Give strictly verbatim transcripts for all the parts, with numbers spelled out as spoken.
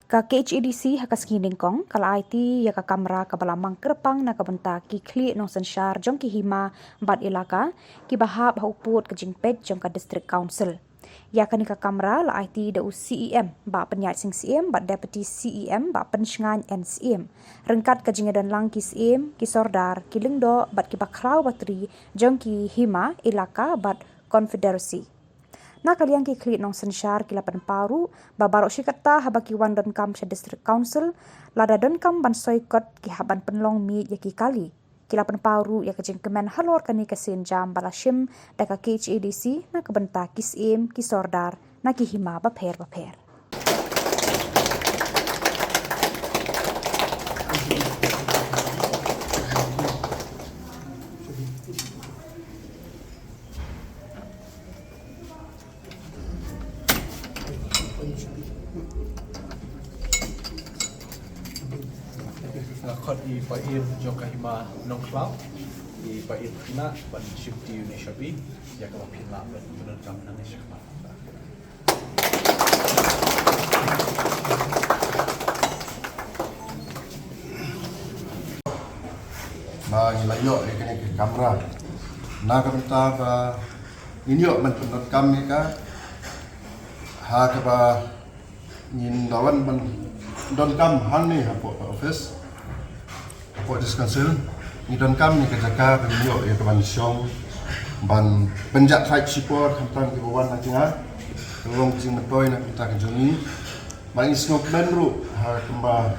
Ka K H A D C ha ka sngi nyngkong ka la aiti ïa ka kamra kaba la mang kyrpang na ka bynta ki khlieh nongsynshar jong ki hima bad elaka kiba hap ha u pud ka jingpeit jong ka District Council. Ïa kane ka kamra la aiti da u C E M Bah Pynïaid Sing Syiem bad Deputy C E M Bah Pynshngaiñ N Syiem ryngkat ka jingïadonlang ki syiem, ki sordar, ki lyngdoh bad kiba khraw batri jong ki hima, elaka bad confederacy. Na ka liang ki khlieh nongsynshar ki la pynpaw ruh ba baroh shi katta haba ki wan donkam sha District Council, lada donkam ban soi kot ki hap ban pynlong miej ïa ki kali. Ki la pynpaw ruh ïa ka jingkmen halor kane ka sienjam ba la shim da ka K H A D C na ka bynta ki syiem, ki sordar na ki hima bapher bapher. Nga khot i paiem jong ka hima Nongkhlaw, i paiem khynnah ban shim ti uni shabi, ïa kaba phin lah ban pyndonkam nangne shakhmat. Ba ngi la ïoh ïa kane ka kamra na ka bynta ba ngin ïoh ban pyndonkam ïa ka ha kaba ngin da wan ban donkam hangne hapoh office, hapoh District Council. Ngi donkam ïa ka jaka ba ngin ïoh ïa ka ban shong ban pynjahthait shipor khamtam kiba wan na jngai. Ka long ka jingmyntoi na ka bynta ka jong ngi. Ba ngi sngewkmen ruh ha kumba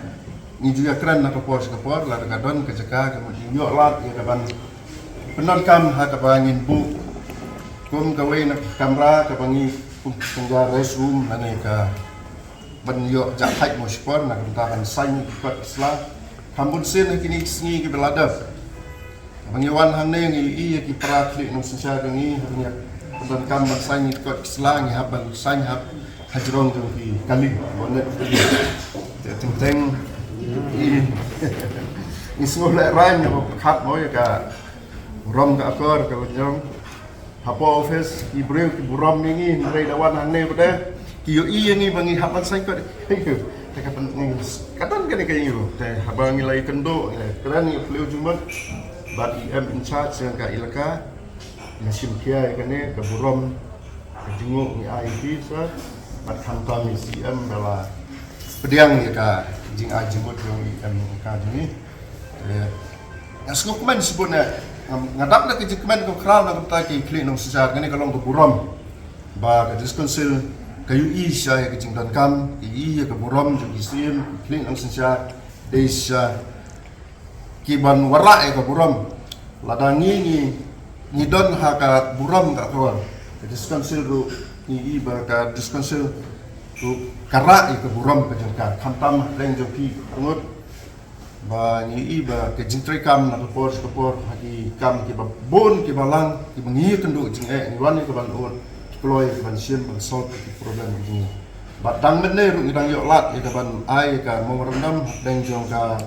ngi ju ïakren na ka por sha ka por, lada ka don ka jaka ka mut ngi ïoh lad ïa ka ban pyndonkam ha kaba ngin buh kum kawei na ka kamra kaba ngi kum ka restroom lane ka ban ïoh jahthait mo shipor na ka bynta ban saiñ ki kot ki sla. Kham bun sien ha kine ki sngi kiba la dep. Haba ngi wan hangne ngi ïohi ïa ki para khlieh nongsynshar jong ngi, haba ngi pyndonkam ban saiñ ki kot ki sla, ngi hap ban saiñ hap hajrong jong ki kali, bonet kali. Te teng teng ngi, ngi sngewlehraiñ haba pyrkhat mo ïa ka burom ka akor ka la jong. Hapoh office ki briew ki burom ïa ngi, hynrei da wan hangne pat ki ïohi ïa ngi ba ngi hap ban saiñ kot. Te ka pyn-, ngi, ka don kane ka ïohi. Te haba ngi la ïakynduh, ngi la kren ïa phliew jingmut bad i M in charge jong ka elaka, nga shim khia ïa kane ka burom ka jingnguh ngi ai ïa phi sir, bad khamtam i C M ba la pdiang ïa ka jingai jingmut jong i M in ka jong ngi. Eh, nga sngewkmen shibun eh. Nga, nga dap da ka jingkmen ka khraw na ka bynta ki khlieh nongsynshar, kane ka long ka burom ba ka District Council ka ïohi sha ïa ka jingdonkam, ka ïohi ïa ka burom jong ki syiem, ki khlieh nongsynshar, dei sha ki ban wanrah ïa ka burom. Lada ngi, ngi, ngi don ha ka burom ka akor, ka District Council ruh ngi ïohi ba ka District Council ruh ka rah ïa ka burom ka jong ka, khamtam hapdeng jong ki arngut. Ba ngi ïohi ba ka jingtrei kam na ka por sha ka por ha ki kam kiba bun kiba lang kiba ngi ïakynduh jingeh, ngi wan ïa ka ban ud, ki kloi ïa ka ban shim ban solve ki problem ki jong ngi. Bad dang mynne ruh ngi dang ïoh lad ïa ka ban ai ïa ka memorandum hapdeng jong ka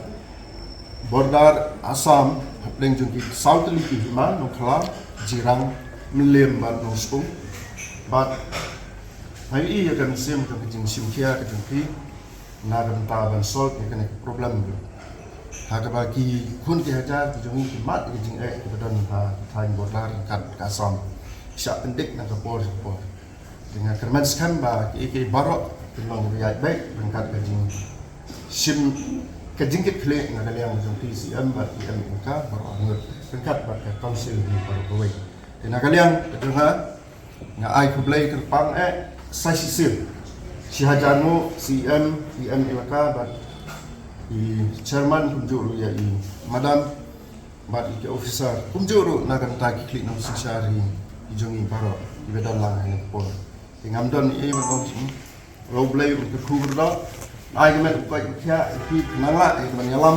border Assam, hapdeng jong ki saw tylli ki hima, Nongkhlaw, Jirang, Mylliem bad Nongspung. Bad nga ïohi ïa ka mynsiem jong ka jingshim khia ka jong ki na ka bynta ban solve ïa kane ka problem. Ha kaba ki khun ki hajar ki jong ngi ki mad ïa ka jingeh kiba don ha ka thaiñ border ryngkat ka Assam. Shah pyndik na ka por sha ka por. Te nga kyrmen skhem ba kiei kiei baroh kin long kiba ïaid beit ryngkat ka jingshim, ka jingkitkhlieh na ka liang jong T C M bad T M Inca baroh arngut ryngkat bad ka council hi baroh kawei. Te na ka liang ka jong nga, nga ai khublei kyrpang eh sa shisien. Shi hajar nguh C M, T M Elaka bad i chairman kumjuh ruh ïa i madam bad i ki officer, kumjuh ruh na ka bynta ki khlieh nongsynshar hi, i jong ngi baroh kiba don lang ha kane ka por. Te ngam don ei ban ong shuh. Ïa U Blei un kyrkhu kyrdoh. Ai ka met ka koit ka khiah ïa phi, nang lah ïa ka ban ïalam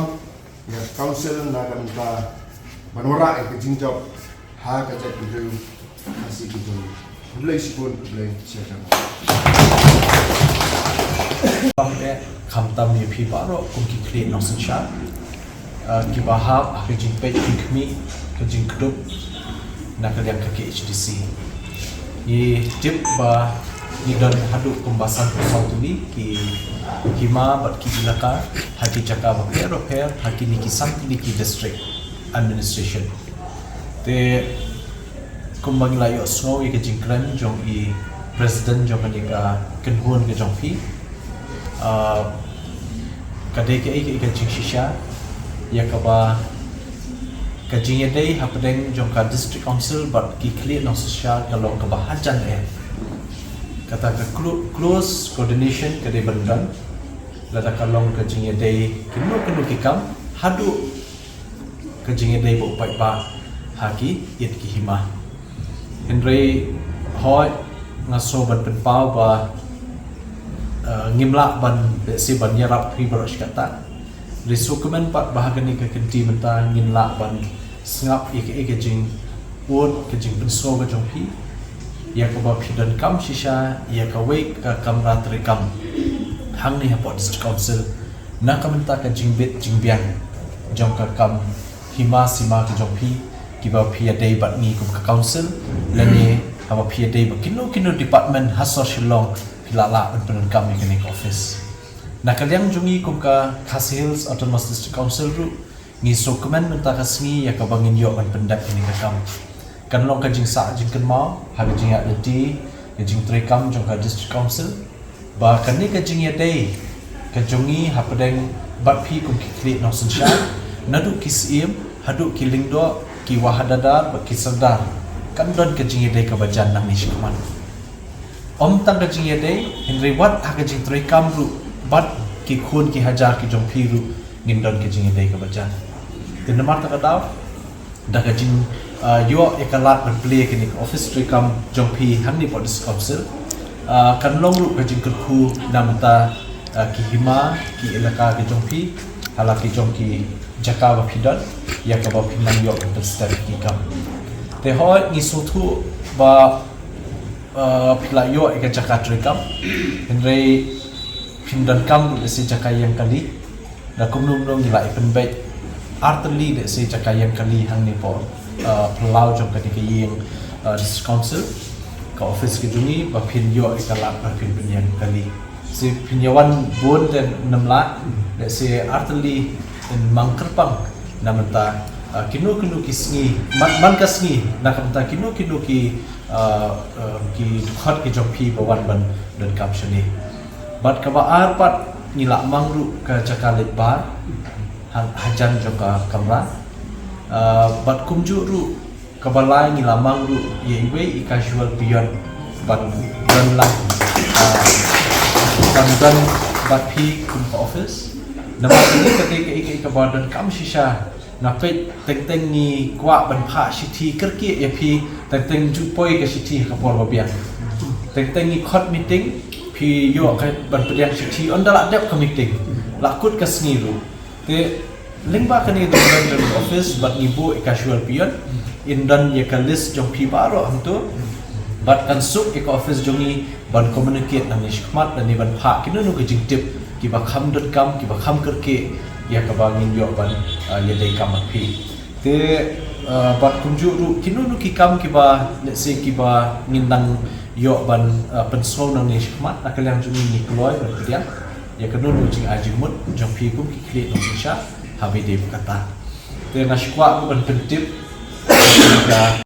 ïa ka council na ka bynta ban wanrah ïa ka jingjop ha ka jaitbynriew. Asi ki jong. Khublei shibun, khublei shihajar. Khamtam ïa phi baroh kum ki khlieh nongsynshar, eh, kiba hap ha ka jingpeit jingkhmih, ka jingkdup na ka liang ka K H A D C. Ngi tip ba ngi don haduh kumba sanphew saw tylli ki hima bad ki elaka ha ki jaka bapher bapher ha kine ki san tylli ki district administration. Te kumba ngi la ïohsngew ïa ka jingkren jong i president jong kane ka kynhun ka jong phi, ah, ka dei kaei kaei ka jingshisha ïa kaba ka jingïadei hapdeng jong ka district council bad ki khlieh nongsynshar ka long kaba hajan eh. Kata ka clo-, close coordination ka dei ban don lada ka long ka jingïadei kino kino ki kam haduh ka jingïadei ba u paidbah ha ki ïit ki hima. Hynrei hooid nga sngew ban pynpaw ba, eh, ngim lah ban, lehse, ban ïarap hi baroh shi katta. Hynrei sngewkmen pat ba ha kane ka kynti mynta ngin lah ban sngap ïa kaei ka jingud, ka jingpynsngew ka jong phi ïa kaba phi donkam shisha ïa kawei ka kamra treikam hangne hapoh District Council na ka bynta ka jingbit jingbiang jong ka kam hima sima ka jong phi kiba phi ïadei bad ngi kum ka council, lane haba phi ïadei bad kino kino department ha sor Shillong phi lah lah ban pyndonkam ïa kane ka office. Na ka liang jong ngi kum ka Khasi Hills Autonomous District Council ruh ngi sngewkmen mynta ka sngi ïa kaba ngin ïoh ban pyndep ïa kane ka kam. Kan long ka jingsah jingkynmaw ha ka jingïaid lynti ka jingtreikam jong ka District Council ba kane ka jingïadei ka jong ngi hapdeng bad phi kum ki khlieh nongsynshar, naduh ki syiem haduh ki lyngdoh, ki wahadadar bad ki sordar, kan don ka jingïadei kaba jan nangne shakhmat. Ym tang ka jingïadei, hynrei wat ha ka jingtreikam ruh bad ki khun ki hajar ki jong phi ruh ngin don ka jingïadei kaba jan. Te namar kata ka daw, da ka jing, ah, ïoh ïa ka lad ban plie kane ka office treikam jong phi hangne hapoh District Council, ah, kan long ruh ka jingkyrkhu na bynta, ah, ki hima, ki elaka ki jong phi, ha la ki jong ki jaka ba phi don, ïa kaba phin nang ïoh ban pynstep ïa ki kam. Te hooid ngi sngewthuh ba, ah, phi la ïoh ïa ka jaka treikam, hynrei phin donkam ruh lehse jaka ïeng kali. Da kumno kumno ngi la ïa pynbeit artylli lehse jaka ïeng kali hangne hapoh, ah, phyllaw jong kane ka ïing, ah, District Council, ka office ka jong ngi ba phin ïoh ïa ka lad ba phin pynïeng kali. Lehse phin ïa wan bun te ym lah, lehse artylli yn mang kyrpang na bynta, ah, kino kino ki sngi, man, man ka sngi, na ka bynta kino kino ki, ah, ah, ki dkhot ki jong phi ba wan ban donkam shane. Bad kaba ar pat ngi la mang ruh ka jaka leit bar ha, hajan jong ka kamra. Ah, bad kumjuh ruh kaba lai ngi la mang ruh ïa iwei i casual peon ban don lang, ah, ban don bad phi kum ka office. Namar kane ka dei kaei kaei kaba donkam shisha. Nga peit teng teng ngi kwah ban phah shithi kyrkieh ïa phi, teng teng ju poi ka shithi ha ka por ba biang. Teng teng ngi khot meeting, phi ïoh ka ban pdiang shithi ynda la dep ka meeting, la kut ka sngi ruh. Te lyngba kane ka office bad ngi buh ïa ka casual peon, yn don ïa ka list jong phi baroh hangto. Bad kan suk ïa ka office jong ngi ban communicate nangne shakhmat lane ban phah kino kino ka jingtip kiba kham donkam, kiba kham kyrkieh ïa kaba ngin ïoh ban, ah, ïadei kam bad phi. Te, ah, bad kumjuh ruh kino kino ki kam kiba, lehse, kiba ngin nang ïoh ban, ah, pynsngew nangne shakhmat, na ka liang jong ngi ngi kloi ban pdiang ïa kano kano jingai jingmut jong phi kum ki khlieh nongsynshar ha ba ïadei bad kata. Te nga shu kwah ban pyntip ïa ka